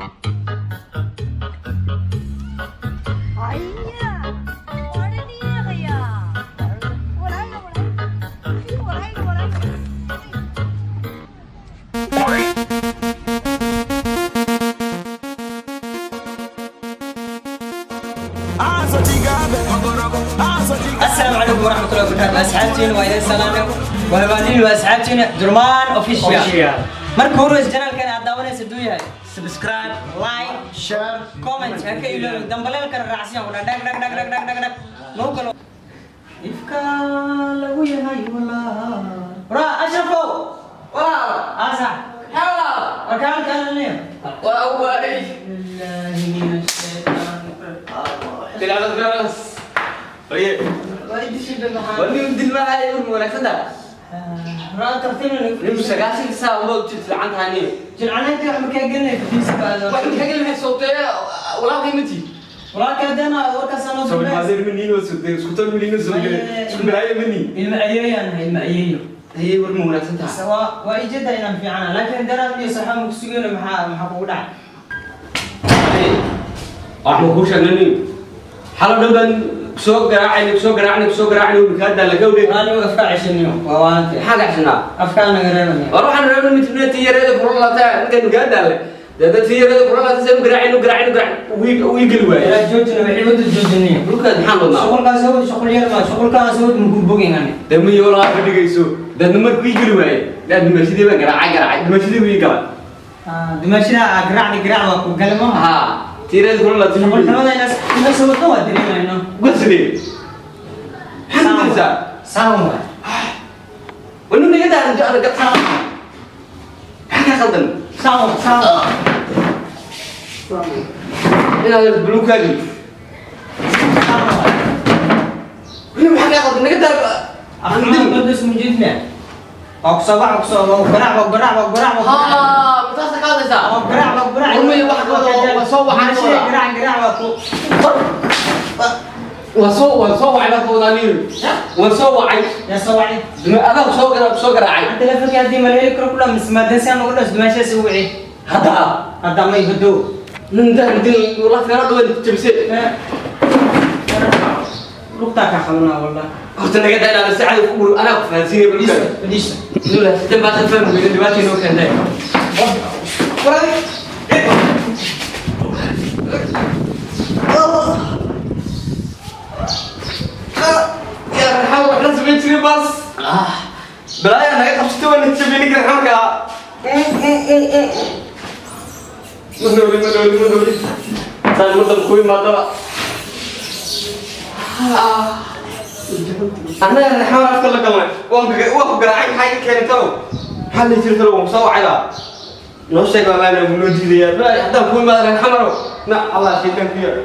哎呀，我的厉害呀！我来一个，我来一个，我来一个，我来一个，我来一个。 السلام عليكم ورحمة الله وبركاته. Asxaabtiina waa idin salaamay, waa waa asxaabtiina Durmaan Official. Marka hore channelkan aad daawanaysa duu yahay, subscribe, like, share, comment ha ka iloobi, dambaleelkana raacsiyan ku dhag dhag dhag dhag dhag dhag dhag noo kalo ifka lagu yahay walaa ra Ashrafow. Walaal. Asa. Walaal. Warkaan kalaniyo. Waa waay. Billahi min ash-shaytaan. Tilaadas garas. Oye. Waa idin maxaa? Wani dilmahay ur wanaagsan tahay. Raa tartiib. Nin 90 saac uma jilcan tahay nin. Jilcanaynta wax makaa gelinay fadiisa baado. Wax ka gelin sawtee walaalkay mati. Walaalka haddana warkaas anoo Soo maazir minino soo isku tan minino soo isku bilaayo mini. Ilma ayeeyaan ahay, ilma ayeeyo. Haye, war ma wanaagsan tahay? Waa ijada inaan fiicana, laakiin daraad iyo saxaa maku sugayno. Maxaa kugu dhacay? Wax ma kuu sheegnay nin. Xalo dhan baan soo garaacay, soo garaacay, soo garaacay uu ka daala gawdhe. Anigu afkaa ceshaniyo, waa waante. Maxaa gacsanaa? Afkaa naga reebaniyo. War waxaan rabnay mid mid tiyareeda kula laabtaa ninkan ka daala. Dad tiyareeda kula laabtaa soo garaacay, garaacay, garaacay wii gali waayay. Ilaa joojina waxay wada joojiniyo. Dhulkaad maxaan wadnaa? Shuqulkaas hawd shuqul yar ma shuqulkaas hawd maku bogin ani. Dami walaa ka dhigayso dadna markuu ii geli waayay dad dumashadii baan garaacay, garaacay, dumashadii wii galay. Dumashada garaacdi garaac waa ku gale maaha. Haa, tiireed kula la timi. Shuqulxumada ina soo wadno waa dareemayno. Gasri maxaad ku diraysaa? Saan waay. Wanu naga daa anaga maxaa kaa khaldan? Saan saan. Inaad buluukaagi. Saan waay. Wanu maxaa kaa khaldan? Naga daa. Afmaa badus mujidna waa kusoo bax, waa kusoo waa garaac, waa garaac, waa garaac, waa garaac. Haa, mataasa ka hadlaysaa? Waa garaac, waa garaac. Warmay wax waa soo waxaan. Dumashada garaac garaac waa ku Waa soo wacay baa ka wadaa niyo. Waa soo wacay. Yaa soo wacay? Adaa soo garaacay. Telefonka haddii ma la heli karo kula mismaadeen si aan ugu dhas dumashaasi u wici. Hadda. Hadda may hudo. Nin daa dil wala feero dhawan jabise. Lugtaa kaa qabanaa wallah. Horta naga daa inaad si cadi ku anaa ku fahansiinay buluukaagi. Fadhiisa, fadhiisa. Nula sidan baa fahmi weyday dhibaato inoo keentay. Waray. Ya raxal wax la samayn jiray bas. Balaaya naga qabsatay, waa na jabiyay ninka raxalka. Ma nooli, ma nooli, ma nooli. Saan mar dambe ku imaadaba. Annaga raxmal afka la galnay. Waan ku garaacay, maxaa iga keenay talow? Maxaa la jiri talow? Waan soo wacaydaa. Noo sheeg baa maana noo diidayaa. Balaay haddaan ku imaado raxmaro. Na Allah shaytaan ku yaa.